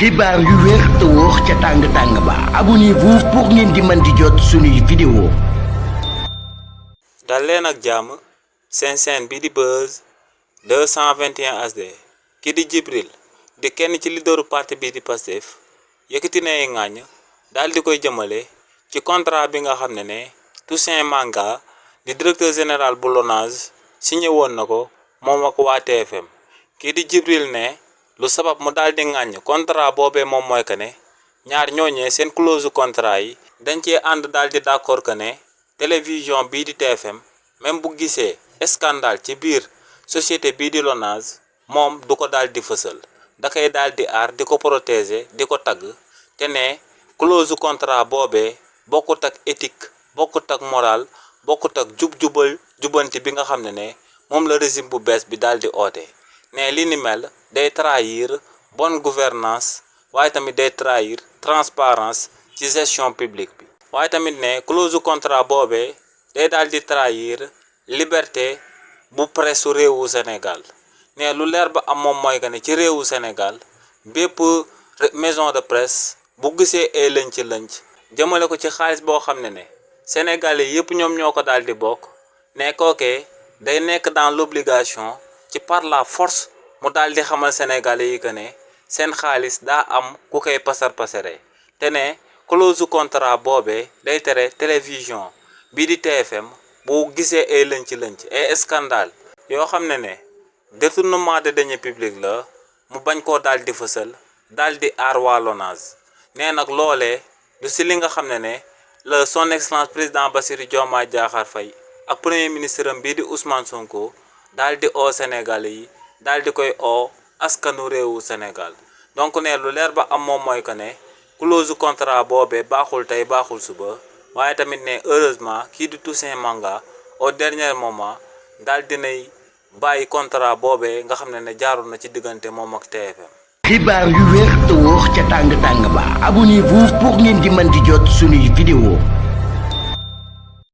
xibaar yu wér te wóor ca tàng ba abonnez-vous pour ngeen di mën di jot suñuy vidéo. dal leen ak jàmm seen chaîne bi di Buzz 221 HD ki di Djibril di kenn ci leaderu parti bi di Pastef yëkkati na ay ŋàññ daal di koy jëmale ci contrat bi nga xam ne Toussaint Manga di directeur général bu LONASE signé woon na ko moom ak waa TFM kii di Djibril ne lu sabab mu daal di ŋàññ contrat boobee moom mooy que ne ñaar ñooñee seen clause contrat yi dañ cee ànd daal di d'accord que ne télévision bii di TFM même bu gisee scandale ci biir société bii di LONASE moom du ko daal di fësal da koy daal di aar di ko protéger di ko tagg te ne clause contrat boobee bokkut ak éthique bokkut ak moral bokkut ak jubanti bi nga xam ne moom la régime bu bees bi daal di oote ne li ni mel day trahir bonne gouvernance waaye tamit day trahir transparence ci gestion publique bi waaye tamit ne clause contrat boobee day daal di trahir liberté bu presse réewu Sénégal ne lu leer ba am moom mooy que ne ci réewu Sénégal bépp maison de presse bu gisee ay lënc jëmale ko ci xaalis boo xam ne Sénégalais yëpp ñoom ñoo ko daal di bokk ne kookee day nekk dans l'obligation ci par la force mu daal di xamal Sénégalais yi que ne seen xaalis daa am ku koy pasare te ne clause contrat boobee day tere télévision bii di TFM bu gisee ay lënc ay scandale yoo xam ne détournement de deniers publics la mu bañ koo daal di fësal daal di aar waa LONASE nee nag loolee du si li nga xam ne la son excellence président Bassirou Diomaye Diakhar Faye ak premier ministre am bii di Ousmane Sonko daal di oo Sénégalais yi daal di koy oo askanu réewu Sénégal donc ne lu leer ba am moom mooy que ne clause contrat boobee baaxul tey baaxul suba waaye tamit ne heureusement kii di Toussaint Manga au dernier moment daal dinay bàyyi contrat boobee nga xam ne jaarul na ci diggante moom ak TFM. xibaar yu wér te wóor ca tàng ba abonnez-vous pour ngeen di mën di jot suñuy vidéo.